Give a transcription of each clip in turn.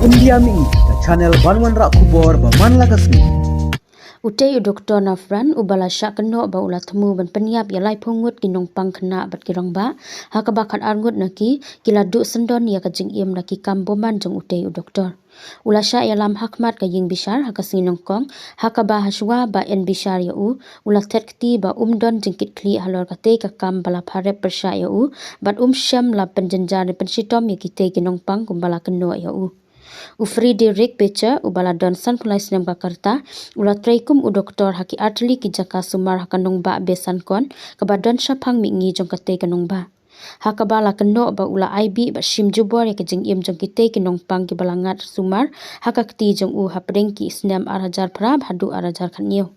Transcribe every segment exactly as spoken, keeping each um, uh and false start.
India Mih, ka channel ban wanrah khubor ba man la ka sngi. Utei u doktor na France uba la shah kynnoh ba u la thmu ban pynïap ïa laiphew ngut ki nongpang khynnah bad ki rangbah, ha kaba khatar ngut na ki ki la duh syndon ïa ka jingim na ki kam bymman jong utei u doktor. U la shah ïalam ha khmat ka ïing bishar ha ka sngi Nyngkong, ha kaba ha shuwa ba yn bishar ïa u, u la thet kti ba um don jingkitkhlieh halor katei ka kam ba la pharep pyrshah ïa u, bad um shym la pynjynjar ne pynshitom ïa kitei ki nongpang kumba la kynnoh ïa u. U Frédéric Pécheur, uba la don sanphew lai snem ka rta, u la trei kum u doktor ha ki artylli ki jaka sumar ha ka nongbah Besançon, kaba don shaphang mihngi jong katei ka nongbah. Ha kaba la kynnoh ba u la ai bih bad shim jubor ïa ka jingim jong kitei ki nongpang kiba la ngat sumar ha ka kti jong u hapdeng ki snem ar hajar phra haduh ar hajar khathynñiew.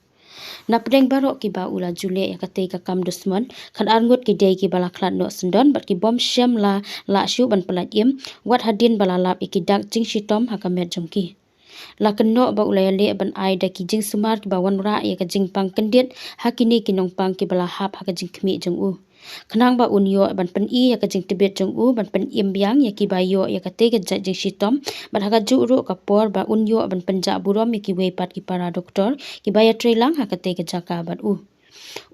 Napdeng baroh kiba u la ju leh ïa katei ka kam dusmon, khatar ngut ki dei kiba la khlad noh syndon bad ki bym shym la lah shuh ban pyllait im, wat hadien ba la lap ïa ki dak jingshitom ha ka met jong ki. La kynnoh ba u la ïaleh ban ai da ki jingsumar kiba wanrah ïa ka jingpang kyndit ha kine ki nongpang kiba la hap ha ka jingkhmih jong u. Khnang ba un ïoh ban pyni ïa ka jingtbit jong u ban pynim biang ïa kiba ïoh ïa katei ka jait jingshitom, bad ha kajuh ruh ka por ba un ïoh ban pynjah burom ïa kiwei pat ki para doktor kiba ïatrei lang ha katei ka jaka bad u.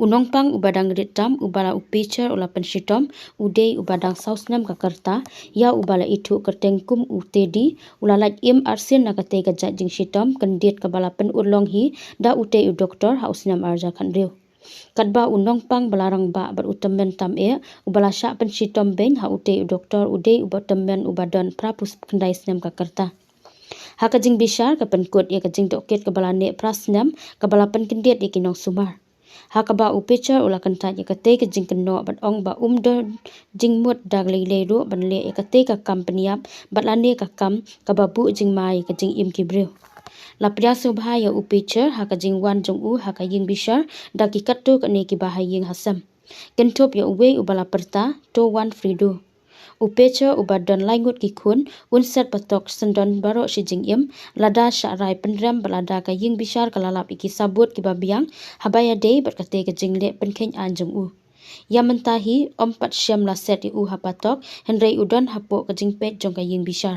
U nongpang uba dang rit tam uba la u Pécheur u la pynshitom, u dei uba dang saw snem ka rta, ïa uba la ithuh kyrteng kum u Teddy, u la lait im arsien na katei ka jait jingshitom kyndit kaba la pynurlong hi da utei u doktor ha u snem ar hajar khathynriew. Katba u nongpang ba la rangbah bad u tymmen tam eh, uba la shah pynshitom beiñ ha utei u doktor u dei uba tymmen uba don phraphew khyndai snem ka rta. Ha ka jingbishar ka pynkut ïa ka jingtohkit kaba la neh phra snem, kaba la pynkyndit ïa ki nongsumar. Ha kaba u Pécheur u la kyntait ïa katei ka jingkynnoh bad ong ba um don jingmut da lei lei ruh ban leh ïa katei ka kam pynïap bad lane ka kam kaba buh jingma ïa ka jingim ki briew. La pdiang sngewbha ïa u Pécheur ha ka jingwan jong u ha ka ïing bishar da ki katto katne kiba ha ïing ha sem. Kynthup ïa uwei uba la pyrta, to wan Frédéric. U Pécheur uba don lai ngut ki khun, un set patok syndon baroh shi jingim, lada shah rai pynrem bad lada ka ïing bishar ka la lap ïa ki sabut kiba biang, haba ïadei bad katei ka jingleh pynkheiñ aiñ jong u. Ïa mynta hi, ym pat shym la set ïa u ha patok, hynrei u don hapoh ka jingpeit jong ka ïing bishar.